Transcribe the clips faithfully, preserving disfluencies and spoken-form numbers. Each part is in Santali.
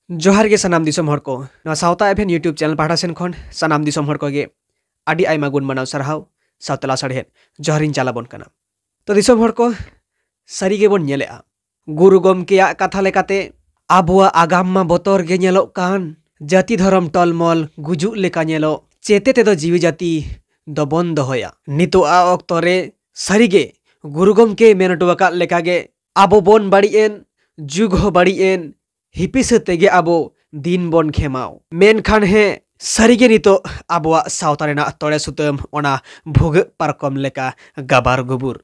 ᱡᱚᱦᱟᱨ ᱜᱮ ᱥᱟᱱᱟᱢ ᱫᱤᱥᱚᱢ ᱦᱚᱲ ᱠᱚ᱾ ᱱᱚᱣᱟ ᱥᱟᱶᱛᱟ ᱮᱵᱷᱮᱱ YouTube ᱪᱮᱱᱮᱞ ᱯᱟᱦᱴᱟ ᱥᱮᱱ ᱠᱷᱚᱱ ᱥᱟᱱᱟᱢ ᱫᱤᱥᱚᱢ ᱦᱚᱲ ᱠᱚᱜᱮ ᱟᱹᱰᱤ ᱟᱭᱢᱟ ᱜᱩᱱ ᱢᱟᱱᱟᱣ ᱥᱟᱨᱦᱟᱣ ᱥᱟᱶᱛᱮ ᱞᱟᱥᱟᱲᱦᱮᱫ ᱡᱚᱦᱟᱨᱤᱧ ᱪᱟᱞ ᱟᱵᱚᱱ ᱠᱟᱱᱟ᱾ ᱛᱚ ᱫᱤᱥᱚᱢ ᱦᱚᱲ ᱠᱚ, ᱥᱟᱹᱨᱤ ᱜᱮᱵᱚᱱ ᱧᱮᱞᱮᱜᱼᱟ, ᱜᱩᱨᱩ ᱜᱚᱢᱠᱮᱭᱟᱜ ᱠᱟᱛᱷᱟ ᱞᱮᱠᱟᱛᱮ ᱟᱵᱚᱣᱟᱜ ᱟᱜᱟᱢ ᱢᱟ ᱵᱚᱛᱚᱨ ᱜᱮ ᱧᱮᱞᱚᱜ ᱠᱟᱱ, ᱡᱟᱹᱛᱤ ᱫᱷᱚᱨᱚᱢ ᱴᱚᱞᱢᱚᱞ ᱜᱩᱡᱩᱜ ᱞᱮᱠᱟ ᱧᱮᱞᱚᱜ, ᱪᱮᱛᱮ ᱛᱮᱫᱚ ᱡᱤᱣᱤ ᱡᱟᱹᱛᱤ ᱫᱚᱵᱚᱱ ᱫᱚᱦᱚᱭᱟ᱾ ᱱᱤᱛᱚᱜ ᱟᱜ ᱚᱠᱛᱚ ᱨᱮ ᱥᱟᱹᱨᱤ ᱜᱮ ᱜᱩᱨᱩ ᱜᱚᱢᱠᱮᱭ ᱢᱮᱱ ᱦᱚᱴᱚ ᱟᱠᱟᱫ ᱞᱮᱠᱟᱜᱮ ᱟᱵᱚ ᱵᱚᱱ ᱵᱟᱹᱲᱤᱡ ᱮᱱ, ᱡᱩᱜᱽ ᱦᱚᱸ ᱵᱟᱹᱲᱤᱡ ᱮᱱ, ᱦᱤᱯᱤᱥᱟᱹ ᱛᱮᱜᱮ ᱟᱵᱚ ᱫᱤᱱ ᱵᱚᱱ ᱠᱷᱮᱢᱟᱣ᱾ ᱢᱮᱱᱠᱷᱟᱱ ᱦᱮᱸ, ᱥᱟᱹᱨᱤᱜᱮ ᱱᱤᱛᱚᱜ ᱟᱵᱚᱣᱟᱜ ᱥᱟᱶᱛᱟ ᱨᱮᱱᱟᱜ ᱛᱚᱲᱮ ᱥᱩᱛᱟᱹᱢ ᱚᱱᱟ ᱵᱷᱩᱜᱟᱹᱜ ᱯᱟᱨᱠᱚᱢ ᱞᱮᱠᱟ ᱜᱟᱵᱟᱨ ᱜᱩᱵᱩᱨ᱾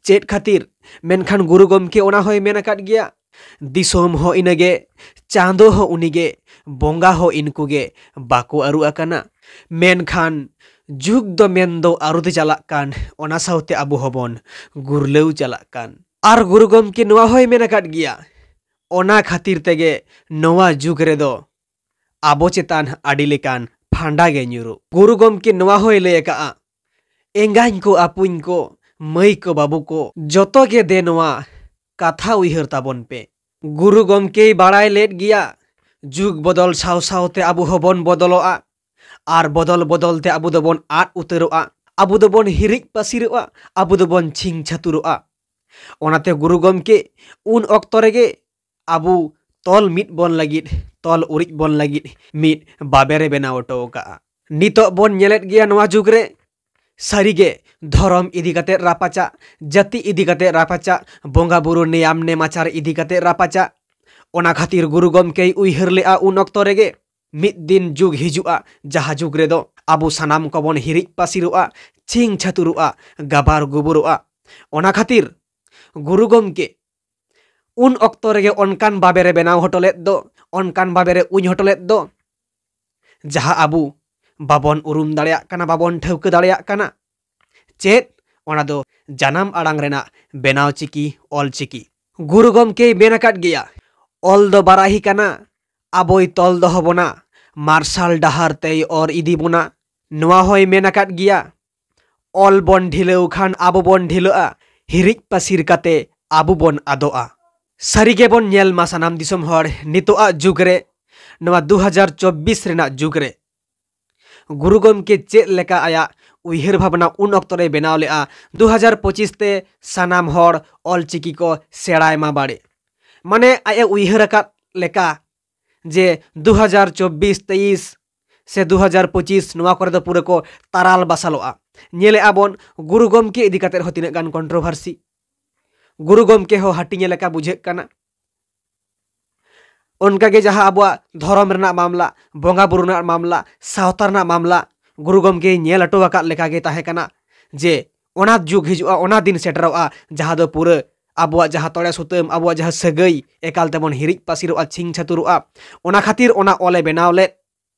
ᱪᱮᱫ ᱠᱷᱟᱹᱛᱤᱨ? ᱢᱮᱱᱠᱷᱟᱱ ᱜᱩᱨᱩ ᱜᱚᱢᱠᱮ ᱚᱱᱟ ᱦᱚᱸᱭ ᱢᱮᱱ ᱟᱠᱟᱫ ᱜᱮᱭᱟ, ᱫᱤᱥᱚᱢ ᱦᱚᱸ ᱤᱱᱟᱹᱜᱮ, ᱪᱟᱸᱫᱚ ᱦᱚᱸ ᱩᱱᱤᱜᱮ, ᱵᱚᱸᱜᱟ ᱦᱚᱸ ᱤᱱᱠᱩ ᱜᱮ, ᱵᱟᱠᱚ ᱟᱹᱨᱩ ᱟᱠᱟᱱᱟ᱾ ᱢᱮᱱᱠᱷᱟᱱ ᱡᱩᱜᱽ ᱫᱚ ᱢᱮᱱᱫᱚ ᱟᱹᱨᱩᱛᱮ ᱪᱟᱞᱟᱜ ᱠᱟᱱ, ᱚᱱᱟ ᱥᱟᱶᱛᱮ ᱟᱵᱚ ᱦᱚᱸᱵᱚᱱ ᱜᱩᱨᱞᱟᱹᱣ ᱪᱟᱞᱟᱜ ᱠᱟᱱ᱾ ᱟᱨ ᱜᱩᱨᱩ ᱜᱚᱢᱠᱮ ᱱᱚᱣᱟ ᱦᱚᱸᱭ ᱢᱮᱱ ᱟᱠᱟᱫ ᱜᱮᱭᱟ, ᱚᱱᱟ ᱠᱷᱟᱹᱛᱤᱨ ᱛᱮᱜᱮ ᱱᱚᱣᱟ ᱡᱩᱜᱽ ᱨᱮᱫᱚ ᱟᱵᱚ ᱪᱮᱛᱟᱱ ᱟᱹᱰᱤ ᱞᱮᱠᱟᱱ ᱯᱷᱟᱸᱰᱟ ᱜᱮ ᱧᱩᱨᱩᱜ᱾ ᱜᱩᱨᱩ ᱜᱚᱢᱠᱮ ᱱᱚᱣᱟ ᱦᱚᱸᱭ ᱞᱟᱹᱭ ᱟᱠᱟᱫᱼᱟ, ᱮᱸᱜᱟᱧ ᱠᱚ, ᱟᱹᱯᱩᱧ ᱠᱚ, ᱢᱟᱹᱭ ᱠᱚ, ᱵᱟᱹᱵᱩ ᱠᱚ, ᱡᱚᱛᱚ ᱜᱮ ᱫᱮ ᱱᱚᱣᱟ ᱠᱟᱛᱷᱟ ᱩᱭᱦᱟᱹᱨ ᱛᱟᱵᱚᱱ ᱯᱮ᱾ ᱜᱩᱨᱩ ᱜᱚᱢᱠᱮᱭ ᱵᱟᱲᱟᱭ ᱞᱮᱫ ᱜᱮᱭᱟ, ᱡᱩᱜᱽ ᱵᱚᱫᱚᱞ ᱥᱟᱶ ᱥᱟᱶᱛᱮ ᱟᱵᱚ ᱦᱚᱸᱵᱚᱱ ᱵᱚᱫᱚᱞᱚᱜᱼᱟ, ᱟᱨ ᱵᱚᱫᱚᱞ ᱵᱚᱫᱚᱞ ᱛᱮ ᱟᱵᱚ ᱫᱚᱵᱚᱱ ᱟᱫ ᱩᱛᱟᱹᱨᱚᱜᱼᱟ, ᱟᱵᱚ ᱫᱚᱵᱚᱱ ᱦᱤᱨᱤᱡ ᱯᱟᱹᱥᱤᱨᱚᱜᱼᱟ, ᱟᱵᱚ ᱫᱚᱵᱚᱱ ᱪᱷᱤᱝ ᱪᱷᱟᱹᱛᱩᱨᱚᱜᱼᱟ᱾ ᱚᱱᱟᱛᱮ ᱜᱩᱨᱩ ᱜᱚᱢᱠᱮ ᱩᱱ ᱚᱠᱛᱚ ᱨᱮᱜᱮ ᱟᱵᱚ ᱛᱚᱞ ᱢᱤᱫ ᱵᱚᱱ ᱞᱟᱹᱜᱤᱫ, ᱛᱚᱞ ᱩᱨᱤᱡ ᱵᱚᱱ ᱞᱟᱹᱜᱤᱫ ᱢᱤᱫ ᱵᱟᱵᱮᱨᱮ ᱵᱮᱱᱟᱣ ᱦᱚᱴᱚ ᱟᱠᱟᱫᱼᱟ᱾ ᱱᱤᱛᱚᱜ ᱵᱚᱱ ᱧᱮᱞᱮᱫ ᱜᱮᱭᱟ ᱱᱚᱣᱟ ᱡᱩᱜᱽ ᱨᱮ ᱥᱟᱹᱨᱤᱜᱮ ᱫᱷᱚᱨᱚᱢ ᱤᱫᱤ ᱠᱟᱛᱮ ᱨᱟᱯᱟᱪᱟᱜ, ᱡᱟᱹᱛᱤ ᱤᱫᱤ ᱠᱟᱛᱮ ᱨᱟᱯᱟᱪᱟᱜ, ᱵᱚᱸᱜᱟ ᱵᱩᱨᱩ ᱱᱮᱭᱟᱢ ᱱᱮᱢᱟᱪᱟᱨ ᱤᱫᱤ ᱠᱟᱛᱮ ᱨᱟᱯᱟᱪᱟᱜ᱾ ᱚᱱᱟ ᱠᱷᱟᱹᱛᱤᱨ ᱜᱩᱨᱩ ᱜᱚᱢᱠᱮᱭ ᱩᱭᱦᱟᱹᱨ ᱞᱮᱫᱼᱟ ᱩᱱ ᱚᱠᱛᱚ ᱨᱮᱜᱮ, ᱢᱤᱫ ᱫᱤᱱ ᱡᱩᱜᱽ ᱦᱤᱡᱩᱜᱼᱟ, ᱡᱟᱦᱟᱸ ᱡᱩᱜᱽ ᱨᱮᱫᱚ ᱟᱵᱚ ᱥᱟᱱᱟᱢ ᱠᱚᱵᱚᱱ ᱦᱤᱨᱤᱡ ᱯᱟᱹᱥᱤᱨᱚᱜᱼᱟ, ᱪᱷᱤᱝ ᱪᱷᱟᱹᱛᱩᱨᱚᱜᱼᱟ, ᱜᱟᱵᱟᱨ ᱜᱩᱵᱩᱨᱚᱜᱼᱟ᱾ ᱚᱱᱟ ᱠᱷᱟᱹᱛᱤᱨ ᱜᱩᱨᱩ ᱜᱚᱢᱠᱮ ᱩᱱ ᱚᱠᱛᱚ ᱨᱮᱜᱮ ᱚᱱᱠᱟᱱ ᱵᱟᱵᱮᱨᱮ ᱵᱮᱱᱟᱣ ᱦᱚᱴᱚ ᱞᱮᱫ ᱫᱚ, ᱚᱱᱠᱟᱱ ᱵᱟᱵᱮᱨᱮ ᱩᱧ ᱦᱚᱴᱚ ᱞᱮᱫ ᱫᱚ, ᱡᱟᱦᱟᱸ ᱟᱵᱚ ᱵᱟᱵᱚᱱ ᱩᱨᱩᱢ ᱫᱟᱲᱮᱭᱟᱜ ᱠᱟᱱᱟ, ᱵᱟᱵᱚᱱ ᱴᱷᱟᱹᱣᱠᱟᱹ ᱫᱟᱲᱮᱭᱟᱜ ᱠᱟᱱᱟ᱾ ᱪᱮᱫ? ᱚᱱᱟ ᱫᱚ ᱡᱟᱱᱟᱢ ᱟᱲᱟᱝ ᱨᱮᱱᱟᱜ ᱵᱮᱱᱟᱣ ᱪᱤᱠᱤ, ᱚᱞ ᱪᱤᱠᱤ᱾ ᱜᱩᱨᱩ ᱜᱚᱢᱠᱮᱭ ᱢᱮᱱ ᱟᱠᱟᱫ ᱜᱮᱭᱟ, ᱚᱞ ᱫᱚ ᱵᱟᱨᱟᱦᱤ ᱠᱟᱱᱟ, ᱟᱵᱚᱭ ᱛᱚᱞ ᱫᱚᱦᱚ ᱵᱚᱱᱟ, ᱢᱟᱨᱥᱟᱞ ᱰᱟᱦᱟᱨ ᱛᱮᱭ ᱚᱨ ᱤᱫᱤ ᱵᱚᱱᱟ᱾ ᱱᱚᱣᱟ ᱦᱚᱸᱭ ᱢᱮᱱ ᱟᱠᱟᱫ ᱜᱮᱭᱟ, ᱚᱞ ᱵᱚᱱ ᱰᱷᱤᱞᱟᱹᱣ ᱠᱷᱟᱱ ᱟᱵᱚ ᱵᱚᱱ ᱰᱷᱤᱞᱟᱹᱜᱼᱟ, ᱦᱤᱨᱤᱡ ᱯᱟᱹᱥᱤᱨ ᱠᱟᱛᱮ ᱟᱵᱚ ᱵᱚᱱ ᱟᱫᱚᱜᱼᱟ᱾ ᱥᱟᱹᱨᱤ ᱜᱮᱵᱚᱱ ᱧᱮᱞ ᱢᱟ ᱥᱟᱱᱟᱢ ᱫᱤᱥᱚᱢ ᱦᱚᱲ, ᱱᱤᱛᱚᱜᱟᱜ ᱡᱩᱜᱽ ᱨᱮ, ᱱᱚᱣᱟ ᱫᱩ ᱦᱟᱡᱟᱨ ᱪᱚᱵᱵᱤᱥ ᱨᱮᱱᱟᱜ ᱡᱩᱜᱽ ᱨᱮ ᱜᱩᱨᱩ ᱜᱚᱢᱠᱮ ᱪᱮᱫ ᱞᱮᱠᱟ ᱟᱭᱟᱜ ᱩᱭᱦᱟᱹᱨ ᱵᱷᱟᱵᱽᱱᱟ ᱩᱱ ᱚᱠᱛᱚ ᱨᱮᱭ ᱵᱮᱱᱟᱣ ᱞᱮᱫᱼᱟ, ᱫᱩ ᱦᱟᱡᱟᱨ ᱯᱚᱸᱪᱤᱥ ᱛᱮ ᱥᱟᱱᱟᱢ ᱦᱚᱲ ᱚᱞ ᱪᱤᱠᱤ ᱠᱚ ᱥᱮᱬᱟᱭ ᱢᱟ ᱵᱟᱲᱮ᱾ ᱢᱟᱱᱮ ᱟᱡ ᱮ ᱩᱭᱦᱟᱹᱨ ᱟᱠᱟᱫ ᱞᱮᱠᱟ ᱡᱮ ᱫᱩ ᱦᱟᱡᱟᱨ ᱪᱚᱵᱵᱤᱥ ᱛᱮᱭᱤᱥ ᱥᱮ ᱫᱩ ᱦᱟᱡᱟᱨ ᱯᱚᱸᱪᱤᱥ ᱱᱚᱣᱟ ᱠᱚᱨᱮ ᱫᱚ ᱯᱩᱨᱟᱹ ᱠᱚ ᱛᱟᱨᱟᱞ ᱵᱟᱥᱟᱞᱚᱜᱼᱟ᱾ ᱧᱮᱞᱮᱫᱼᱟ ᱵᱚᱱ ᱜᱩᱨᱩ ᱜᱚᱢᱠᱮ ᱤᱫᱤ ᱠᱟᱛᱮᱫ ᱦᱚᱸ ᱛᱤᱱᱟᱹᱜ ᱜᱟᱱ ᱠᱚᱱᱴᱨᱳᱵᱷᱟᱨᱥᱤ, ᱜᱩᱨᱩ ᱜᱚᱢᱠᱮ ᱦᱚᱸ ᱦᱟᱹᱴᱤᱧᱮ ᱞᱮᱠᱟ ᱵᱩᱡᱷᱟᱹᱜ ᱠᱟᱱᱟ᱾ ᱚᱱᱠᱟᱜᱮ ᱡᱟᱦᱟᱸ ᱟᱵᱚᱣᱟᱜ ᱫᱷᱚᱨᱚᱢ ᱨᱮᱱᱟᱜ ᱢᱟᱢᱞᱟ, ᱵᱚᱸᱜᱟ ᱵᱩᱨᱩ ᱨᱮᱱᱟᱜ ᱢᱟᱢᱞᱟ, ᱥᱟᱶᱛᱟ ᱨᱮᱱᱟᱜ ᱢᱟᱢᱞᱟ, ᱜᱩᱨᱩ ᱜᱚᱢᱠᱮᱭ ᱧᱮᱞ ᱦᱚᱴᱚ ᱟᱠᱟᱫ ᱞᱮᱠᱟᱜᱮ ᱛᱟᱦᱮᱸ ᱠᱟᱱᱟ ᱡᱮ ᱚᱱᱟ ᱡᱩᱜᱽ ᱦᱤᱡᱩᱜᱼᱟ, ᱚᱱᱟ ᱫᱤᱱ ᱥᱮᱴᱮᱨᱚᱜᱼᱟ, ᱡᱟᱦᱟᱸ ᱫᱚ ᱯᱩᱨᱟᱹ ᱟᱵᱚᱣᱟᱜ ᱡᱟᱦᱟᱸ ᱛᱚᱲᱮ ᱥᱩᱛᱟᱹᱢ, ᱟᱵᱚᱣᱟᱜ ᱡᱟᱦᱟᱸ ᱥᱟᱹᱜᱟᱹᱭ ᱮᱠᱟᱞ ᱛᱮᱵᱚᱱ ᱦᱤᱨᱤᱡ ᱯᱟᱹᱥᱤᱨᱚᱜᱼᱟ, ᱪᱷᱤᱝ ᱪᱷᱟᱹᱛᱩᱨᱚᱜᱼᱟ᱾ ᱚᱱᱟ ᱠᱷᱟᱹᱛᱤᱨ ᱚᱱᱟ ᱚᱞᱮ ᱵᱮᱱᱟᱣ ᱞᱮᱫ,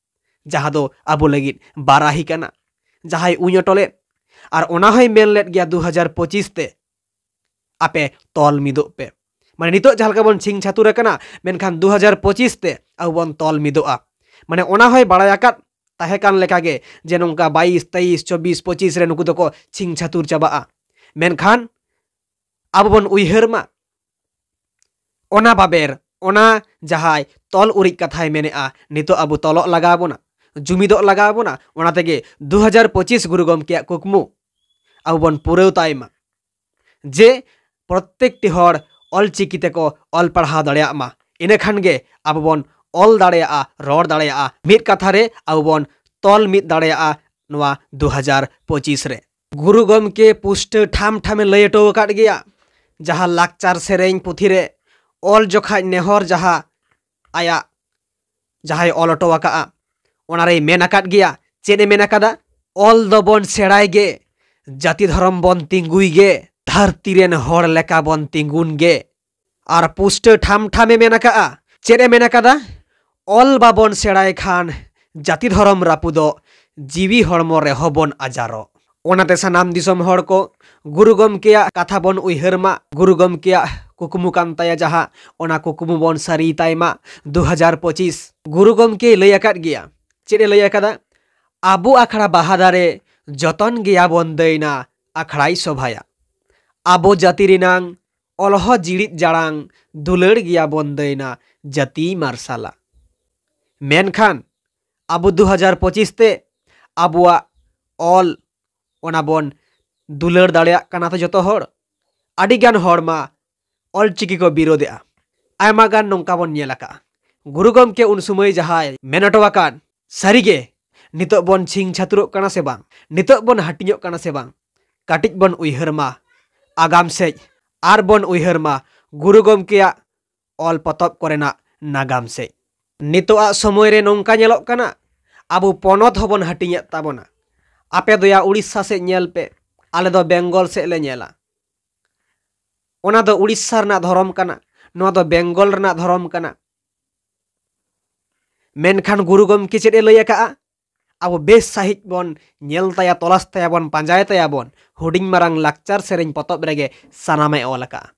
ᱡᱟᱦᱟᱸ ᱫᱚ ᱟᱵᱚ ᱞᱟᱹᱜᱤᱫ ᱵᱟᱨᱟᱦᱤ ᱠᱟᱱᱟ, ᱡᱟᱦᱟᱸᱭ ᱩᱧ ᱚᱴᱚ ᱞᱮᱫ᱾ ᱟᱨ ᱚᱱᱟ ᱦᱚᱸᱭ ᱢᱮᱱ ᱞᱮᱫ ᱜᱮᱭᱟ, ᱫᱩ ᱦᱟᱡᱟᱨ ᱯᱚᱸᱪᱤᱥ ᱛᱮ ᱟᱯᱮ ᱛᱚᱞ ᱢᱤᱫᱚᱜ ᱯᱮ᱾ ᱢᱟᱱᱮ ᱱᱤᱛᱚᱜ ᱡᱟᱦᱟᱸ ᱞᱮᱠᱟ ᱵᱚᱱ ᱪᱷᱤᱝ ᱪᱷᱟᱹᱛᱩᱨ ᱟᱠᱟᱱᱟ, ᱢᱮᱱᱠᱷᱟᱱ ᱫᱩ ᱦᱟᱡᱟᱨ ᱯᱚᱸᱪᱤᱥ ᱛᱮ ᱟᱵᱚ ᱵᱚᱱ ᱛᱚᱞ ᱢᱤᱫᱚᱜᱼᱟ᱾ ᱢᱟᱱᱮ ᱚᱱᱟ ᱦᱚᱸᱭ ᱵᱟᱲᱟᱭ ᱟᱠᱟᱫ ᱛᱟᱦᱮᱸ ᱠᱟᱱ ᱞᱮᱠᱟᱜᱮ ᱡᱮ ᱱᱚᱝᱠᱟ ᱵᱟᱭᱤᱥ, ᱛᱮᱭᱤᱥ, ᱪᱚᱵᱵᱤᱥ, ᱯᱚᱸᱪᱤᱥ ᱨᱮ ᱱᱩᱠᱩ ᱫᱚᱠᱚ ᱪᱷᱤᱝ ᱪᱷᱟᱹᱛᱩᱨ ᱪᱟᱵᱟᱜᱼᱟ᱾ ᱢᱮᱱᱠᱷᱟᱱ ᱟᱵᱚ ᱵᱚᱱ ᱩᱭᱦᱟᱹᱨ ᱢᱟ ᱚᱱᱟ ᱵᱟᱵᱮᱨ, ᱚᱱᱟ ᱡᱟᱦᱟᱸᱭ ᱛᱚᱞ ᱩᱨᱤᱡ ᱠᱟᱛᱷᱟᱭ ᱢᱮᱱᱮᱜᱼᱟ, ᱱᱤᱛᱚᱜ ᱟᱵᱚ ᱛᱚᱞᱚᱜ ᱞᱟᱜᱟᱣ ᱵᱚᱱᱟ, ᱡᱩᱢᱤᱫᱚᱜ ᱞᱟᱜᱟᱣ ᱵᱚᱱᱟ᱾ ᱚᱱᱟ ᱛᱮᱜᱮ ᱫᱩ ᱦᱟᱡᱟᱨ ᱯᱚᱸᱪᱤᱥ ᱜᱩᱨᱩ ᱜᱚᱢᱠᱮᱭᱟᱜ ᱠᱩᱠᱢᱩ ᱟᱵᱚ ᱵᱚᱱ ᱯᱩᱨᱟᱹᱣ ᱛᱟᱭ ᱢᱟ, ᱡᱮ ᱯᱨᱚᱛᱮᱠᱴᱤ ᱦᱚᱲ ᱚᱞ ᱪᱤᱠᱤ ᱛᱮᱠᱚ ᱚᱞ ᱯᱟᱲᱦᱟᱣ ᱫᱟᱲᱮᱭᱟᱜ ᱢᱟ᱾ ᱤᱱᱟᱹ ᱠᱷᱟᱱ ᱜᱮ ᱟᱵᱚ ᱵᱚᱱ ᱚᱞ ᱫᱟᱲᱮᱭᱟᱜᱼᱟ, ᱨᱚᱲ ᱫᱟᱲᱮᱭᱟᱜᱼᱟ, ᱢᱤᱫ ᱠᱟᱛᱷᱟ ᱨᱮ ᱟᱵᱚ ᱵᱚᱱ ᱛᱚᱞ ᱢᱤᱫ ᱫᱟᱲᱮᱭᱟᱜᱼᱟ ᱱᱚᱣᱟ ᱫᱩ ᱦᱟᱡᱟᱨ ᱯᱚᱸᱪᱤᱥ ᱨᱮ᱾ ᱜᱩᱨᱩ ᱜᱚᱢᱠᱮ ᱯᱩᱥᱴᱟᱹ ᱴᱷᱟᱢ ᱴᱷᱟᱢᱮ ᱞᱟᱹᱭ ᱦᱚᱴᱚ ᱟᱠᱟᱫ ᱜᱮᱭᱟ, ᱡᱟᱦᱟᱸ ᱞᱟᱠᱪᱟᱨ ᱥᱮᱨᱮᱧ ᱯᱩᱛᱷᱤ ᱨᱮ ᱚᱞ ᱡᱚᱠᱷᱟᱡ ᱱᱮᱦᱚᱨ ᱡᱟᱦᱟᱸ ᱟᱭᱟᱜ ᱡᱟᱦᱟᱸᱭ ᱚᱞ ᱦᱚᱴᱚ ᱟᱠᱟᱫᱼᱟ, ᱚᱱᱟᱨᱮᱭ ᱢᱮᱱ ᱟᱠᱟᱫ ᱜᱮᱭᱟ᱾ ᱪᱮᱫ ᱮ ᱢᱮᱱ ᱟᱠᱟᱫᱟ? ᱚᱞ ᱫᱚᱵᱚᱱ ᱥᱮᱬᱟᱭ ᱜᱮ, ᱡᱟᱹᱛᱤ ᱫᱷᱚᱨᱚᱢ ᱵᱚᱱ ᱛᱤᱸᱜᱩᱭ ᱜᱮ, ᱫᱷᱟᱹᱨᱛᱤ ᱨᱮᱱ ᱦᱚᱲ ᱞᱮᱠᱟ ᱵᱚᱱ ᱛᱤᱸᱜᱩᱱ ᱜᱮ᱾ ᱟᱨ ᱯᱩᱥᱴᱟᱹ ᱴᱷᱟᱢ ᱴᱷᱟᱢᱮ ᱢᱮᱱ ᱟᱠᱟᱫᱼᱟ᱾ ᱪᱮᱫ ᱮ ᱢᱮᱱ ᱟᱠᱟᱫᱟ? ᱚᱞ ᱵᱟᱵᱚᱱ ᱥᱮᱬᱟᱭ ᱠᱷᱟᱱ ᱡᱟᱹᱛᱤ ᱫᱷᱚᱨᱚᱢ ᱨᱟᱹᱯᱩᱫᱚᱜ, ᱡᱤᱣᱤ ᱦᱚᱲᱢᱚ ᱨᱮᱦᱚᱸ ᱵᱚᱱ ᱟᱡᱟᱨᱚᱜ᱾ ᱚᱱᱟᱛᱮ ᱥᱟᱱᱟᱢ ᱫᱤᱥᱚᱢ ᱦᱚᱲ ᱠᱚ ᱜᱩᱨᱩ ᱜᱚᱢᱠᱮᱭᱟᱜ ᱠᱟᱛᱷᱟ ᱵᱚᱱ ᱩᱭᱦᱟᱹᱨ ᱢᱟ, ᱜᱩᱨᱩ ᱜᱚᱢᱠᱮᱭᱟᱜ ᱠᱩᱠᱢᱩ ᱠᱟᱱ ᱛᱟᱭᱟ ᱡᱟᱦᱟᱸ, ᱚᱱᱟ ᱠᱩᱠᱢᱩ ᱵᱚᱱ ᱥᱟᱹᱨᱤᱭ ᱛᱟᱭ ᱢᱟ᱾ ᱫᱩ ᱦᱟᱡᱟᱨ ᱯᱚᱸᱪᱤᱥ ᱜᱩᱨᱩ ᱜᱚᱢᱠᱮᱭ ᱞᱟᱹᱭ ᱟᱠᱟᱫ ᱜᱮᱭᱟ᱾ ᱪᱮᱫ ᱮ ᱞᱟᱹᱭ ᱟᱠᱟᱫᱟ? ᱟᱵᱚ ᱟᱠᱷᱲᱟ ᱵᱟᱦᱟ ᱫᱟᱨᱮ, ᱡᱚᱛᱚᱱ ᱜᱮᱭᱟᱵᱚᱱ ᱫᱟᱹᱭᱱᱟ ᱟᱠᱷᱲᱟᱭ ᱥᱚᱵᱷᱟᱭᱟ᱾ ᱟᱵᱚ ᱡᱟᱹᱛᱤ ᱨᱮᱱᱟᱝ ᱚᱞᱦᱚ ᱡᱤᱲᱤᱫ ᱡᱟᱲᱟᱝ ᱫᱩᱞᱟᱹᱲ ᱜᱮᱭᱟ ᱵᱚᱱ ᱫᱟᱹᱭᱱᱟ ᱡᱟᱹᱛᱤ ᱢᱟᱨᱥᱟᱞᱟ᱾ ᱢᱮᱱᱠᱷᱟᱱ ᱟᱵᱚ ᱫᱩ ᱦᱟᱡᱟᱨ ᱯᱚᱸᱪᱤᱥ ᱛᱮ ᱟᱵᱚᱣᱟᱜ ᱚᱞ ᱚᱱᱟ ᱵᱚᱱ ᱫᱩᱞᱟᱹᱲ ᱫᱟᱲᱮᱭᱟᱜ ᱠᱟᱱᱟ ᱛᱚ ᱡᱚᱛᱚ ᱦᱚᱲ? ᱟᱹᱰᱤ ᱜᱟᱱ ᱦᱚᱲ ᱢᱟ ᱚᱞᱪᱤᱠᱤ ᱠᱚ ᱵᱤᱨᱳᱫᱮᱜᱼᱟ᱾ ᱟᱭᱢᱟ ᱜᱟᱱ ᱱᱚᱝᱠᱟ ᱵᱚᱱ ᱧᱮᱞ ᱟᱠᱟᱜᱼᱟ᱾ ᱜᱩᱨᱩ ᱜᱚᱢᱠᱮ ᱩᱱ ᱥᱚᱢᱚᱭ ᱡᱟᱦᱟᱸᱭ ᱢᱮᱱ ᱦᱚᱴᱚ ᱟᱠᱟᱫ, ᱥᱟᱹᱨᱤᱜᱮ ᱱᱤᱛᱚᱜ ᱵᱚᱱ ᱪᱷᱤᱝ ᱪᱷᱟᱹᱛᱩᱨᱚᱜ ᱠᱟᱱᱟ ᱥᱮ ᱵᱟᱝ, ᱱᱤᱛᱚᱜ ᱵᱚᱱ ᱦᱟᱹᱴᱤᱧᱚᱜ ᱠᱟᱱᱟ ᱥᱮ ᱵᱟᱝ, ᱠᱟᱹᱴᱤᱡ ᱵᱚᱱ ᱩᱭᱦᱟᱹᱨ ᱢᱟ ᱟᱜᱟᱢ ᱥᱮᱡ, ᱟᱨ ᱵᱚᱱ ᱩᱭᱦᱟᱹᱨ ᱢᱟ ᱜᱩᱨᱩ ᱜᱚᱢᱠᱮᱭᱟᱜ ᱚᱞ ᱯᱚᱛᱚᱵ ᱠᱚᱨᱮᱱᱟᱜ ᱱᱟᱜᱟᱢ ᱥᱮᱡ᱾ ᱱᱤᱛᱚᱜᱟᱜ ᱥᱚᱢᱚᱭ ᱨᱮ ᱱᱚᱝᱠᱟ ᱧᱮᱞᱚᱜ ᱠᱟᱱᱟ, ᱟᱵᱚ ᱯᱚᱱᱚᱛ ᱦᱚᱸᱵᱚᱱ ᱦᱟᱹᱴᱤᱧᱮᱫ ᱛᱟᱵᱚᱱᱟ᱾ ᱟᱯᱮ ᱫᱚᱭᱟ ᱩᱲᱤᱥᱥᱟ ᱥᱮᱫ ᱧᱮᱞ ᱯᱮ, ᱟᱞᱮ ᱫᱚ ᱵᱮᱝᱜᱚᱞ ᱥᱮᱫ ᱞᱮ ᱧᱮᱞᱟ᱾ ᱚᱱᱟ ᱫᱚ ᱩᱲᱤᱥᱥᱟ ᱨᱮᱱᱟᱜ ᱫᱷᱚᱨᱚᱢ ᱠᱟᱱᱟ, ᱱᱚᱣᱟ ᱫᱚ ᱵᱮᱝᱜᱚᱞ ᱨᱮᱱᱟᱜ ᱫᱷᱚᱨᱚᱢ ᱠᱟᱱᱟ᱾ ᱢᱮᱱᱠᱷᱟᱱ ᱜᱩᱨᱩ ᱜᱚᱢᱠᱮ ᱪᱮᱫ ᱮ ᱞᱟᱹᱭ ᱟᱠᱟᱜᱼᱟ? ᱟᱵᱚ ᱵᱮᱥ ᱥᱟᱹᱦᱤᱡ ᱵᱚᱱ ᱧᱮᱞ ᱛᱟᱭᱟ, ᱛᱚᱞᱟᱥ ᱛᱟᱭᱟ ᱵᱚᱱ, ᱯᱟᱸᱡᱟᱭ ᱛᱟᱭᱟ ᱵᱚᱱ᱾ ᱦᱩᱰᱤᱧ ᱢᱟᱨᱟᱝ ᱞᱟᱠᱪᱟᱨ ᱥᱮᱨᱮᱧ ᱯᱚᱛᱚᱵ ᱨᱮᱜᱮ ᱥᱟᱱᱟᱢᱮ ᱚᱞ ᱟᱠᱟᱜᱼᱟ᱾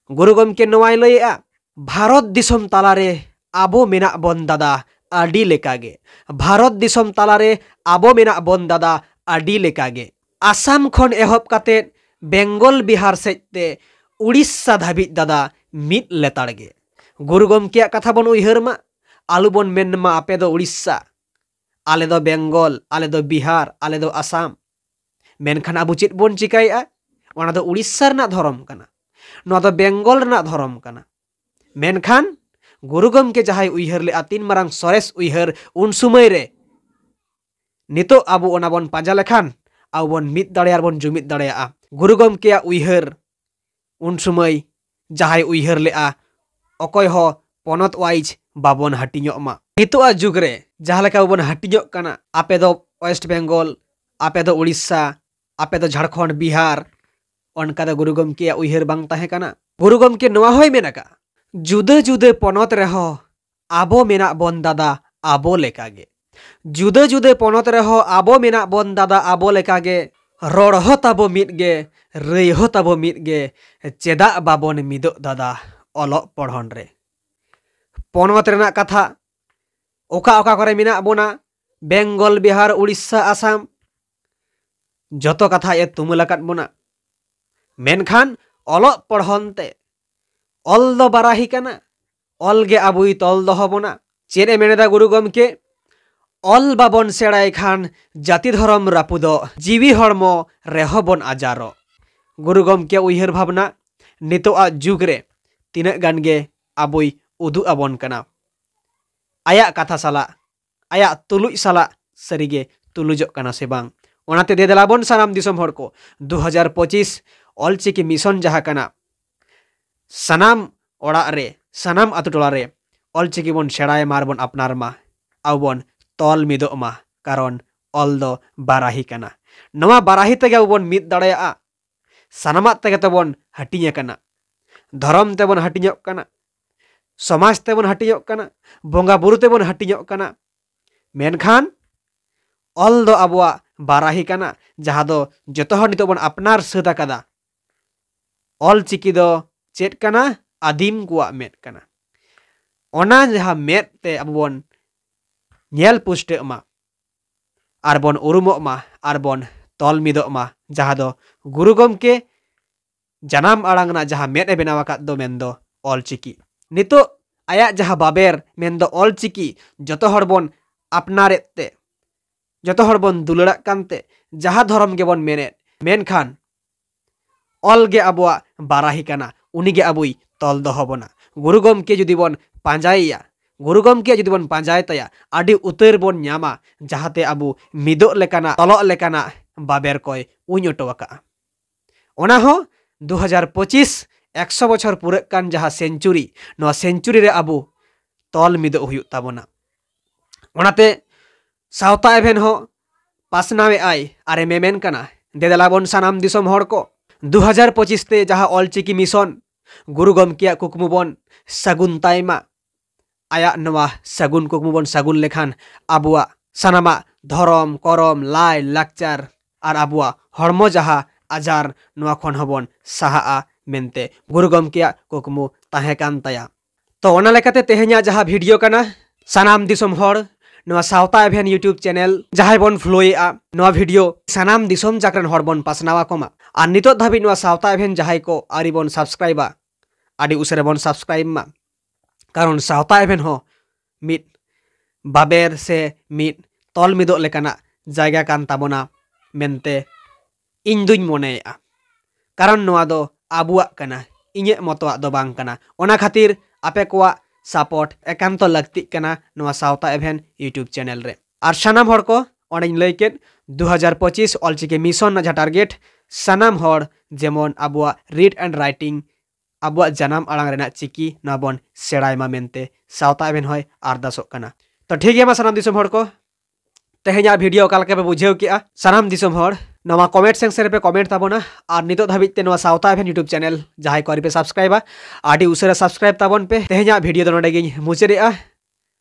ᱜᱩᱨᱩ ᱜᱚᱢᱠᱮ ᱱᱚᱣᱟᱭ ᱞᱟᱹᱭᱮᱜᱼᱟ, ᱵᱷᱟᱨᱚᱛ ᱫᱤᱥᱚᱢ ᱛᱟᱞᱟᱨᱮ ᱟᱵᱚ ᱢᱮᱱᱟᱜ ᱵᱚᱱ ᱫᱟᱫᱟ ᱟᱹᱰᱤ ᱞᱮᱠᱟᱜᱮ᱾ ᱵᱷᱟᱨᱚᱛ ᱫᱤᱥᱚᱢ ᱛᱟᱞᱟᱨᱮ ᱟᱵᱚ ᱢᱮᱱᱟᱜ ᱵᱚᱱ ᱫᱟᱫᱟ ᱟᱹᱰᱤ ᱞᱮᱠᱟᱜᱮ᱾ ᱟᱥᱟᱢ ᱠᱷᱚᱱ ᱮᱦᱚᱵ ᱠᱟᱛᱮ ᱵᱮᱝᱜᱚᱞ ᱵᱤᱦᱟᱨ ᱥᱮᱫ ᱛᱮ ᱩᱲᱤᱥᱥᱟ ᱫᱷᱟᱹᱵᱤᱡ ᱫᱟᱫᱟ ᱢᱤᱫ ᱞᱮᱛᱟᱲ ᱜᱮ᱾ ᱜᱩᱨᱩ ᱜᱚᱢᱠᱮᱭᱟᱜ ᱠᱟᱛᱷᱟ ᱵᱚᱱ ᱩᱭᱦᱟᱹᱨ ᱢᱟ, ᱟᱞᱚ ᱵᱚᱱ ᱢᱮᱱ ᱢᱟ ᱟᱯᱮ ᱫᱚ ᱩᱲᱤᱥᱥᱟ, ᱟᱞᱮ ᱫᱚ ᱵᱮᱝᱜᱚᱞ, ᱟᱞᱮ ᱫᱚ ᱵᱤᱦᱟᱨ, ᱟᱞᱮ ᱫᱚ ᱟᱥᱟᱢ᱾ ᱢᱮᱱᱠᱷᱟᱱ ᱟᱵᱚ ᱪᱮᱫ ᱵᱚᱱ ᱪᱤᱠᱟᱹᱭᱮᱫᱼᱟ? ᱚᱱᱟ ᱫᱚ ᱩᱲᱤᱥᱥᱟ ᱨᱮᱱᱟᱜ ᱫᱷᱚᱨᱚᱢ ᱠᱟᱱᱟ, ᱱᱚᱣᱟ ᱫᱚ ᱵᱮᱝᱜᱚᱞ ᱨᱮᱱᱟᱜ ᱫᱷᱚᱨᱚᱢ ᱠᱟᱱᱟ᱾ ᱢᱮᱱᱠᱷᱟᱱ ᱜᱩᱨᱩ ᱜᱚᱢᱠᱮ ᱡᱟᱦᱟᱸᱭ ᱩᱭᱦᱟᱹᱨ ᱞᱮᱫᱼᱟ ᱛᱤᱱ ᱢᱟᱨᱟᱝ ᱥᱚᱨᱮᱥ ᱩᱭᱦᱟᱹᱨ ᱩᱱ ᱥᱚᱢᱚᱭ ᱨᱮ, ᱱᱤᱛᱚᱜ ᱟᱵᱚ ᱚᱱᱟ ᱵᱚᱱ ᱯᱟᱸᱡᱟ ᱞᱮᱠᱷᱟᱱ ᱟᱵᱚ ᱵᱚᱱ ᱢᱤᱫ ᱫᱟᱲᱮᱭᱟᱜᱼᱟ, ᱵᱚᱱ ᱡᱩᱢᱤᱫ ᱫᱟᱲᱮᱭᱟᱜᱼᱟ᱾ ᱜᱩᱨᱩ ᱜᱚᱢᱠᱮᱭᱟᱜ ᱩᱭᱦᱟᱹᱨ ᱩᱱ ᱥᱚᱢᱚᱭ ᱡᱟᱦᱟᱸᱭ ᱩᱭᱦᱟᱹᱨ ᱞᱮᱫᱼᱟ, ᱚᱠᱚᱭ ᱦᱚᱸ ᱯᱚᱱᱚᱛ wise ᱵᱟᱵᱚᱱ ᱦᱟᱹᱴᱤᱧᱚᱜ ᱢᱟ᱾ ᱱᱤᱛᱚᱜᱟᱜ ᱡᱩᱜᱽ ᱨᱮ ᱡᱟᱦᱟᱸ ᱞᱮᱠᱟ ᱵᱚᱱ ᱦᱟᱹᱴᱤᱧᱚᱜ ᱠᱟᱱᱟ, ᱟᱯᱮ ᱫᱚ ᱳᱭᱮᱥᱴ ᱵᱮᱝᱜᱚᱞ, ᱟᱯᱮ ᱫᱚ ᱩᱲᱤᱥᱥᱟ, ᱟᱯᱮ ᱫᱚ ᱡᱷᱟᱲᱠᱷᱚᱸᱰ, ᱵᱤᱦᱟᱨ, ᱚᱱᱠᱟ ᱫᱚ ᱜᱩᱨᱩ ᱜᱚᱢᱠᱮᱭᱟᱜ ᱩᱭᱦᱟᱹᱨ ᱵᱟᱝ ᱛᱟᱦᱮᱸ ᱠᱟᱱᱟ᱾ ᱜᱩᱨᱩ ᱜᱚᱢᱠᱮ ᱱᱚᱣᱟ ᱦᱚᱸᱭ ᱢᱮᱱ ᱟᱠᱟᱫᱼᱟ, ᱡᱩᱫᱟᱹ ᱡᱩᱫᱟᱹ ᱯᱚᱱᱚᱛ ᱨᱮᱦᱚᱸ ᱟᱵᱚ ᱢᱮᱱᱟᱜ ᱵᱚᱱ ᱫᱟᱫᱟ ᱟᱵᱚ ᱞᱮᱠᱟᱜᱮ᱾ ᱡᱩᱫᱟᱹ ᱡᱩᱫᱟᱹ ᱯᱚᱱᱚᱛ ᱨᱮᱦᱚᱸ ᱟᱵᱚ ᱢᱮᱱᱟᱜ ᱵᱚᱱ ᱫᱟᱫᱟ ᱟᱵᱚ ᱞᱮᱠᱟᱜᱮ᱾ ᱨᱚᱲ ᱦᱚᱸ ᱛᱟᱵᱚ ᱢᱤᱫ ᱜᱮ, ᱨᱟᱹᱭ ᱦᱚᱸ ᱛᱟᱵᱚ ᱢᱤᱫ ᱜᱮ, ᱪᱮᱫᱟᱜ ᱵᱟᱵᱚᱱ ᱢᱤᱫᱚᱜ ᱫᱟᱫᱟ ᱚᱞᱚᱜ ᱯᱚᱲᱦᱚᱱ ᱨᱮ? ᱯᱚᱱᱚᱛ ᱨᱮᱱᱟᱜ ᱠᱟᱛᱷᱟ ᱚᱠᱟ ᱚᱠᱟ ᱠᱚᱨᱮ ᱢᱮᱱᱟᱜ ᱵᱚᱱᱟ, ᱵᱮᱝᱜᱚᱞ, ᱵᱤᱦᱟᱨ, ᱩᱲᱤᱥᱥᱟ, ᱟᱥᱟᱢ, ᱡᱚᱛᱚ ᱠᱟᱛᱷᱟ ᱮ ᱛᱩᱢᱟᱹᱞ ᱟᱠᱟᱫ ᱵᱚᱱᱟ᱾ ᱢᱮᱱᱠᱷᱟᱱ ᱚᱞᱚᱜ ᱯᱚᱲᱦᱚᱱ ᱛᱮ ᱚᱞ ᱫᱚ ᱵᱟᱨᱟᱦᱤ ᱠᱟᱱᱟ, ᱚᱞ ᱜᱮ ᱟᱵᱚᱭ ᱛᱚᱞ ᱫᱚᱦᱚ ᱵᱚᱱᱟ᱾ ᱪᱮᱫ ᱮ ᱢᱮᱱᱮᱫᱟ ᱜᱩᱨᱩ ᱜᱚᱢᱠᱮ? ᱚᱞ ᱵᱟᱵᱚᱱ ᱥᱮᱬᱟᱭ ᱠᱷᱟᱱ ᱡᱟᱹᱛᱤ ᱫᱷᱚᱨᱚᱢ ᱨᱟᱹᱯᱩᱫᱚᱜ, ᱡᱤᱣᱤ ᱦᱚᱲᱢᱚ ᱨᱮᱦᱚᱸ ᱵᱚᱱ ᱟᱡᱟᱨᱚᱜ᱾ ᱜᱩᱨᱩ ᱜᱚᱢᱠᱮ ᱩᱭᱦᱟᱹᱨ ᱵᱷᱟᱵᱽᱱᱟ ᱱᱤᱛᱚᱜ ᱟᱜ ᱡᱩᱜᱽ ᱨᱮ ᱛᱤᱱᱟᱹᱜ ᱜᱟᱱ ᱜᱮ ᱟᱵᱚᱭ ᱩᱫᱩᱜ ᱟᱵᱚᱱ ᱠᱟᱱᱟ᱾ ᱟᱭᱟᱜ ᱠᱟᱛᱷᱟ ᱥᱟᱞᱟᱜ, ᱟᱭᱟᱜ ᱛᱩᱞᱩᱡ ᱥᱟᱞᱟᱜ ᱥᱟᱹᱨᱤᱜᱮ ᱛᱩᱞᱩᱡᱚᱜ ᱠᱟᱱᱟ ᱥᱮ ᱵᱟᱝ? ᱚᱱᱟᱛᱮ ᱫᱮ ᱫᱮᱞᱟ ᱵᱚᱱ ᱥᱟᱱᱟᱢ ᱫᱤᱥᱚᱢ ᱦᱚᱲ ᱠᱚ, ᱫᱩ ᱦᱟᱡᱟᱨ ᱯᱚᱸᱪᱤᱥ ᱚᱞᱪᱤᱠᱤ ᱢᱤᱥᱚᱱ ᱡᱟᱦᱟᱸ ᱠᱟᱱᱟ, ᱥᱟᱱᱟᱢ ᱚᱲᱟᱜ ᱨᱮ, ᱥᱟᱱᱟᱢ ᱟᱛᱳ ᱴᱚᱞᱟ ᱨᱮ ᱚᱞᱪᱤᱠᱤ ᱵᱚᱱ ᱥᱮᱬᱟᱭ ᱢᱟ ᱟᱨ ᱵᱚᱱ ᱟᱯᱱᱟᱨ ᱢᱟ, ᱟᱵᱚ ᱵᱚᱱ ᱛᱚᱞ ᱢᱤᱫᱚᱜ ᱢᱟ, ᱠᱟᱨᱚᱱ ᱚᱞ ᱫᱚ ᱵᱟᱨᱟᱦᱤ ᱠᱟᱱᱟ᱾ ᱱᱚᱣᱟ ᱵᱟᱨᱟᱦᱤ ᱛᱮᱜᱮ ᱟᱵᱚ ᱵᱚᱱ ᱢᱤᱫ ᱫᱟᱲᱮᱭᱟᱜᱼᱟ᱾ ᱥᱟᱱᱟᱢᱟᱜ ᱛᱮᱜᱮ ᱛᱮᱵᱚᱱ ᱦᱟᱹᱴᱤᱧ ᱟᱠᱟᱱᱟ, ᱫᱷᱚᱨᱚᱢ ᱛᱮᱵᱚᱱ ᱦᱟᱹᱴᱤᱧᱚᱜ ᱠᱟᱱᱟ, ᱥᱚᱢᱟᱡᱽ ᱛᱮᱵᱚᱱ ᱦᱟᱹᱴᱤᱧᱚᱜ ᱠᱟᱱᱟ, ᱵᱚᱸᱜᱟ ᱵᱩᱨᱩ ᱛᱮᱵᱚᱱ ᱦᱟᱹᱴᱤᱧᱚᱜ ᱠᱟᱱᱟ, ᱢᱮᱱᱠᱷᱟᱱ ᱚᱞ ᱫᱚ ᱟᱵᱚᱣᱟᱜ ᱵᱟᱨᱟᱦᱤ ᱠᱟᱱᱟ, ᱡᱟᱦᱟᱸ ᱫᱚ ᱡᱚᱛᱚ ᱦᱚᱲ ᱱᱤᱛᱚᱜ ᱵᱚᱱ ᱟᱯᱱᱟᱨ ᱥᱟᱹᱛ ᱟᱠᱟᱫᱟ᱾ ᱚᱞ ᱪᱤᱠᱤ ᱫᱚ ᱪᱮᱫ ᱠᱟᱱᱟ? ᱟᱹᱫᱤᱢ ᱠᱚᱣᱟᱜ ᱢᱮᱫ ᱠᱟᱱᱟ᱾ ᱚᱱᱟ ᱡᱟᱦᱟᱸ ᱢᱮᱫ ᱛᱮ ᱟᱵᱚ ᱵᱚᱱ ᱧᱮᱞ ᱯᱩᱥᱴᱟᱹᱜ ᱢᱟ ᱟᱨ ᱵᱚᱱ ᱩᱨᱩᱢᱚᱜ ᱢᱟ ᱟᱨ ᱵᱚᱱ ᱛᱚᱞ ᱢᱤᱫᱚᱜ ᱢᱟ, ᱡᱟᱦᱟᱸ ᱫᱚ ᱜᱩᱨᱩ ᱜᱚᱢᱠᱮ ᱡᱟᱱᱟᱢ ᱟᱲᱟᱝ ᱨᱮᱱᱟᱜ ᱡᱟᱦᱟᱸ ᱢᱮᱫ ᱮ ᱵᱮᱱᱟᱣ ᱟᱠᱟᱫ ᱫᱚ, ᱢᱮᱱᱫᱚ ᱚᱞ ᱪᱤᱠᱤ᱾ ᱱᱤᱛᱚᱜ ᱟᱭᱟᱜ ᱡᱟᱦᱟᱸ ᱵᱟᱵᱮᱨ, ᱢᱮᱱᱫᱚ ᱚᱞ ᱪᱤᱠᱤ, ᱡᱚᱛᱚ ᱦᱚᱲ ᱵᱚᱱ ᱟᱯᱱᱟᱨᱮᱫ ᱛᱮ, ᱡᱚᱛᱚ ᱦᱚᱲ ᱵᱚᱱ ᱫᱩᱞᱟᱹᱲᱟᱜ ᱠᱟᱱᱛᱮ, ᱡᱟᱦᱟᱸ ᱫᱷᱚᱨᱚᱢ ᱜᱮᱵᱚᱱ ᱢᱮᱱᱮᱫ, ᱢᱮᱱᱠᱷᱟᱱ ᱚᱞ ᱜᱮ ᱟᱵᱚᱣᱟᱜ ᱵᱟᱨᱟᱦᱤ ᱠᱟᱱᱟ, ᱩᱱᱤᱜᱮ ᱟᱵᱚᱭ ᱛᱚᱞ ᱫᱚᱦᱚ ᱵᱚᱱᱟ᱾ ᱜᱩᱨᱩ ᱜᱚᱢᱠᱮ ᱡᱩᱫᱤ ᱵᱚᱱ ᱯᱟᱸᱡᱟᱭᱮᱭᱟ, ᱜᱩᱨᱩ ᱜᱚᱢᱠᱮ ᱡᱩᱫᱤ ᱵᱚᱱ ᱯᱟᱸᱡᱟᱭ ᱛᱟᱭᱟ, ᱟᱹᱰᱤ ᱩᱛᱟᱹᱨ ᱵᱚᱱ ᱧᱟᱢᱟ, ᱡᱟᱦᱟᱸᱛᱮ ᱟᱵᱚ ᱢᱤᱫᱚᱜ ᱞᱮᱠᱟᱱᱟᱜ, ᱛᱚᱞᱚᱜ ᱞᱮᱠᱟᱱᱟᱜ ᱵᱟᱵᱮᱨ ᱠᱚᱭ ᱩᱧ ᱚᱴᱚ ᱟᱠᱟᱜᱼᱟ᱾ ᱚᱱᱟ ᱦᱚᱸ ᱫᱩ ᱦᱟᱡᱟᱨ ᱯᱚᱸᱪᱤᱥ, ᱮᱠᱥᱚ ᱵᱚᱪᱷᱚᱨ ᱯᱩᱨᱟᱹᱜ ᱠᱟᱱ ᱡᱟᱦᱟᱸ ᱥᱮᱧᱪᱩᱨᱤ, ᱱᱚᱣᱟ ᱥᱮᱧᱪᱩᱨᱤ ᱨᱮ ᱟᱵᱚ ᱛᱚᱞ ᱢᱤᱫᱚᱜ ᱦᱩᱭᱩᱜ ᱛᱟᱵᱚᱱᱟ᱾ ᱚᱱᱟᱛᱮ ᱥᱟᱶᱛᱟ ᱮᱵᱷᱮᱱ ᱦᱚᱸ ᱯᱟᱥᱱᱟᱣᱮᱫ ᱟᱭ ᱟᱨᱮ ᱢᱮᱢᱮᱱ ᱠᱟᱱᱟ, ᱫᱮ ᱫᱮᱞᱟ ᱵᱚᱱ ᱥᱟᱱᱟᱢ ᱫᱤᱥᱚᱢ ᱦᱚᱲ ᱠᱚ, ᱫᱩ ᱦᱟᱡᱟᱨ ᱯᱚᱸᱪᱤᱥ ᱛᱮ ᱡᱟᱦᱟᱸ ᱚᱞ ᱪᱤᱠᱤ ᱢᱤᱥᱚᱱ, ᱜᱩᱨᱩ ᱜᱚᱢᱠᱮᱭᱟᱜ ᱠᱩᱠᱢᱩ ᱵᱚᱱ ᱥᱟᱹᱜᱩᱱ ᱛᱟᱭ ᱢᱟ᱾ ᱟᱭᱟᱜ ᱱᱚᱣᱟ ᱥᱟᱹᱜᱩᱱ ᱠᱩᱠᱢᱩ ᱵᱚᱱ ᱥᱟᱹᱜᱩᱱ ᱞᱮᱠᱷᱟᱱ ᱟᱵᱚᱣᱟᱜ ᱥᱟᱱᱟᱢᱟᱜ ᱫᱷᱚᱨᱚᱢ, ᱠᱚᱨᱚᱢ, ᱞᱟᱭ, ᱞᱟᱠᱪᱟᱨ ᱟᱨ ᱟᱵᱚᱣᱟᱜ ᱦᱚᱲᱢᱚ ᱡᱟᱦᱟᱸ ᱟᱡᱟᱨ, ᱱᱚᱣᱟ ᱠᱷᱚᱱ ᱦᱚᱸᱵᱚᱱ ᱥᱟᱦᱟᱜᱼᱟ ᱢᱮᱱᱛᱮ ᱜᱩᱨᱩ ᱜᱚᱢᱠᱮᱭᱟᱜ ᱠᱩᱠᱢᱩ ᱛᱟᱦᱮᱸ ᱠᱟᱱ ᱛᱟᱭᱟ᱾ ᱛᱚ, ᱚᱱᱟ ᱞᱮᱠᱟᱛᱮ ᱛᱮᱦᱮᱧᱟᱜ ᱡᱟᱦᱟᱸ ᱵᱷᱤᱰᱤᱭᱳ ᱠᱟᱱᱟ, ᱥᱟᱱᱟᱢ ᱫᱤᱥᱚᱢ ᱦᱚᱲ ᱱᱚᱣᱟ ᱥᱟᱶᱛᱟ ᱮᱵᱷᱮᱱ YouTube ᱪᱮᱱᱮᱞ ᱡᱟᱦᱟᱸᱭ ᱵᱚᱱ ᱯᱷᱳᱞᱳᱭᱮᱫᱼᱟ, ᱱᱚᱣᱟ ᱵᱷᱤᱰᱤᱭᱳ ᱥᱟᱱᱟᱢ ᱫᱤᱥᱚᱢ ᱡᱟᱠ ᱨᱮᱱ ᱦᱚᱲ ᱵᱚᱱ ᱯᱟᱥᱱᱟᱣ ᱟᱠᱚ ᱢᱟ᱾ ᱟᱨ ᱱᱤᱛᱚᱜ ᱫᱷᱟᱹᱵᱤᱡ ᱱᱚᱣᱟ ᱥᱟᱶᱛᱟ ᱮᱵᱷᱮᱱ ᱡᱟᱦᱟᱸᱭ ᱠᱚ ᱟᱹᱣᱨᱤ ᱵᱚᱱ ᱥᱟᱵᱥᱠᱨᱟᱭᱤᱵᱟ, ᱟᱹᱰᱤ ᱩᱥᱟᱹᱨᱟ ᱵᱚᱱ ᱥᱟᱵᱥᱠᱨᱟᱭᱤᱵ ᱢᱟ, ᱠᱟᱨᱚᱱ ᱥᱟᱶᱛᱟ ᱮᱵᱷᱮᱱ ᱦᱚᱸ ᱢᱤᱫ ᱵᱟᱵᱮᱨ ᱥᱮ ᱢᱤᱫ ᱛᱚᱞ ᱢᱤᱫᱚᱜ ᱞᱮᱠᱟᱱᱟᱜ ᱡᱟᱭᱜᱟ ᱠᱟᱱ ᱛᱟᱵᱚᱱᱟ ᱢᱮᱱᱛᱮ ᱤᱧ ᱫᱩᱧ ᱢᱚᱱᱮᱭᱮᱜᱼᱟ᱾ ᱠᱟᱨᱚᱱ ᱱᱚᱣᱟ ᱫᱚ ᱟᱵᱚᱣᱟᱜ ᱠᱟᱱᱟ, ᱤᱧᱟᱹᱜ ᱢᱚᱛᱚᱣᱟᱜ ᱫᱚ ᱵᱟᱝ ᱠᱟᱱᱟ᱾ ᱚᱱᱟ ᱠᱷᱟᱹᱛᱤᱨ ᱟᱯᱮ ᱠᱚᱣᱟᱜ ᱥᱟᱯᱳᱨᱴ ᱮᱠᱟᱱᱛᱚ ᱞᱟᱹᱠᱛᱤᱜ ᱠᱟᱱᱟ ᱱᱚᱣᱟ ᱥᱟᱶᱛᱟ ᱮᱵᱷᱮᱱ YouTube ᱪᱮᱱᱮᱞ ᱨᱮ᱾ ᱟᱨ ᱥᱟᱱᱟᱢ ᱦᱚᱲ ᱠᱚ, ᱚᱸᱰᱮᱧ ᱞᱟᱹᱭ ᱠᱮᱫ, ᱫᱩ ᱦᱟᱡᱟᱨ ᱯᱚᱸᱪᱤᱥ ᱚᱞᱪᱤᱠᱤ ᱢᱤᱥᱚᱱ ᱨᱮᱱᱟᱜ ᱡᱟᱦᱟᱸ ᱴᱟᱨᱜᱮᱴ, ᱥᱟᱱᱟᱢ ᱦᱚᱲ ᱡᱮᱢᱚᱱ ᱟᱵᱚᱣᱟᱜ read and writing, ᱟᱵᱚᱣᱟᱜ ᱡᱟᱱᱟᱢ ᱟᱲᱟᱝ ᱨᱮᱱᱟᱜ ᱪᱤᱠᱤ, ᱱᱚᱣᱟ ᱵᱚᱱ ᱥᱮᱬᱟᱭ ᱢᱟ ᱢᱮᱱᱛᱮ ᱥᱟᱶᱛᱟ ᱮᱵᱷᱮᱱ ᱦᱚᱸᱭ ᱟᱨᱫᱟᱥᱚᱜ ᱠᱟᱱᱟ᱾ ᱛᱚ ᱴᱷᱤᱠ ᱜᱮᱭᱟ, ᱢᱟ ᱥᱟᱱᱟᱢ ᱫᱤᱥᱚᱢ ᱦᱚᱲ ᱠᱚ, ᱛᱮᱦᱮᱧᱟᱜ ᱵᱷᱤᱰᱤᱭᱳ ᱚᱠᱟ ᱞᱮᱠᱟ ᱯᱮ ᱵᱩᱡᱷᱟᱹᱣ ᱠᱮᱜᱼᱟ? ᱥᱟᱱᱟᱢ ᱫᱤᱥᱚᱢ ᱦᱚᱲ ᱱᱚᱣᱟ ᱠᱚᱢᱮᱱᱴ ᱥᱮᱠᱥᱚᱱ ᱨᱮᱯᱮ ᱠᱚᱢᱮᱱᱴ ᱛᱟᱵᱚᱱᱟ᱾ ᱟᱨ ᱱᱤᱛᱚᱜ ᱫᱷᱟᱹᱵᱤᱡ ᱛᱮ ᱱᱚᱣᱟ ᱥᱟᱶᱛᱟ ᱮᱵᱷᱮᱱ YouTube ᱪᱮᱱᱮᱞ ᱡᱟᱦᱟᱸᱭ ᱠᱚ ᱟᱹᱣᱨᱤ ᱯᱮ ᱥᱟᱵᱥᱠᱨᱟᱭᱤᱵᱟ, ᱟᱹᱰᱤ ᱩᱥᱟᱹᱨᱟ ᱥᱟᱵᱥᱠᱨᱟᱭᱤᱵ ᱛᱟᱵᱚᱱ ᱯᱮ᱾ ᱛᱮᱦᱮᱧᱟᱜ ᱵᱷᱤᱰᱤᱭᱳ ᱫᱚ ᱱᱚᱰᱮ ᱜᱤᱧ ᱢᱩᱪᱟᱹᱫᱮᱜᱼᱟ᱾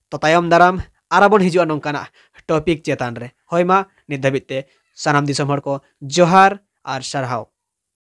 ᱛᱚ ᱛᱟᱭᱚᱢ ᱫᱟᱨᱟᱢ ᱟᱨᱚ ᱵᱚᱱ ᱦᱤᱡᱩᱜᱼᱟ ᱱᱚᱝᱠᱟᱱᱟᱜ ᱴᱚᱯᱤᱠ ᱪᱮᱛᱟᱱ ᱨᱮ᱾ ᱦᱳᱭ ᱢᱟ, ᱱᱤᱛ ᱫᱷᱟᱹᱵᱤᱡ ᱛᱮ ᱥᱟᱱᱟᱢ ᱫᱤᱥᱚᱢ ᱦᱚᱲ ᱠᱚ ᱡᱚᱦᱟᱨ ᱟᱨ ᱥᱟᱨᱦᱟᱣ᱾